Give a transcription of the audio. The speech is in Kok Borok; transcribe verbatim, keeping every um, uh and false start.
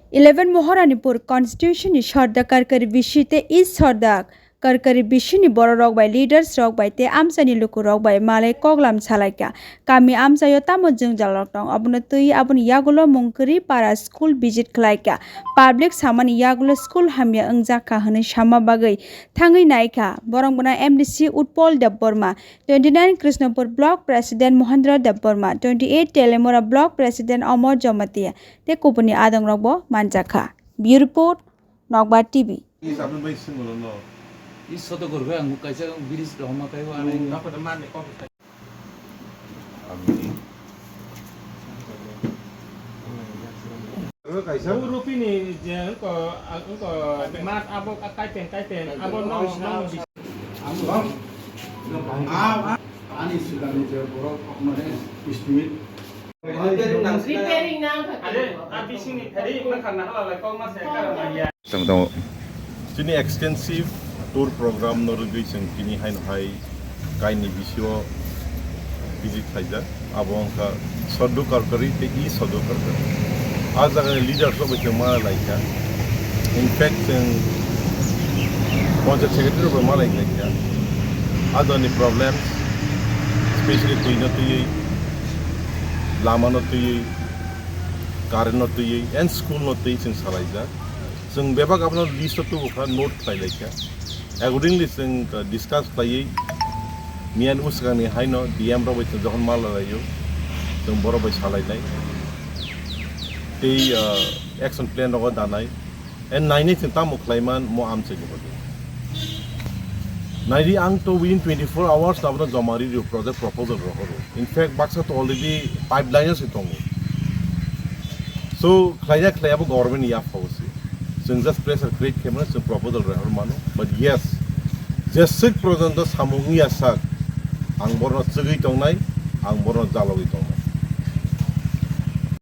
Eleven Moharanipur constituency ni Sordar Karkari bisi tei East Sordar Karkari bisi ni borok rok bai, leaders rok bai tei amchai ni luku rok bai malai koklam salaikha. Kami amchaio tamo jwngjal rok tong, abono twi aboni yagulo Mungkri para school visit khlaikha. Public samani yagulo school hamya wngjakha hwnwi sama bagwi thangwi naikha. Borok bono M D C Utpol Debbarma, twenty nine Krishnapur Block President Mohendra Debbarma, twenty eight Telemura Block President Amar Jamatia tei kubuni adong rok bo manjakha. Bureau Report, Nokbar T V. Please, aboni bai swngwlo no. I soto gorkhe ang kaisa bridge rohorma kaibo ani. Kaisa. Rupini je wngko, wngko mat abo kaipen, kaipen, abo nong, nong. Ani swkangni je borok mane estimate. Repairing nang kha. Are, a bisingni thari, makhang na hala lai kok ma se kara ma ya. Tamo, tamo. Chini extensive tour program no rwgwi chwng tini haino hai kaini bisio visit khaijak. Abo wngkha Sordar Karkari tei East Sordar Karkari. A jagani leaders rok bai chwng ma laikha. In fact, chwng Panchayat Secretary rok bai ma laikha. A jagani problems, especially twi no twiwi, lama no twiwi, current no twiwi, and school no twiwi chwng salaijak. Chwng bebak abono list o tubukha, note khlai laikha. Accordingly, chwng, uh, discuss khlaiwi miyan bwswkangni haino D M rok bai chwng jokhon ma lalaio, chwng borok bai salainai. Tei, uh, action plan rogo danai. And nainai chwng tamo khlaiman mo amchaini bagwi. Naidi ang to within twenty-four hours abono joma ri rio project proposal rohoro. In fact, baksa to already pipeline o se tongo. So, khlaina khlai abo government ni yapha o se. Chwng just pressure create khaimano, chwng proposal rohor mano. But yes, jeswk porjonto samung ya sak, ang borno chwgwi tongnai, ang borno jalogwi tongnai.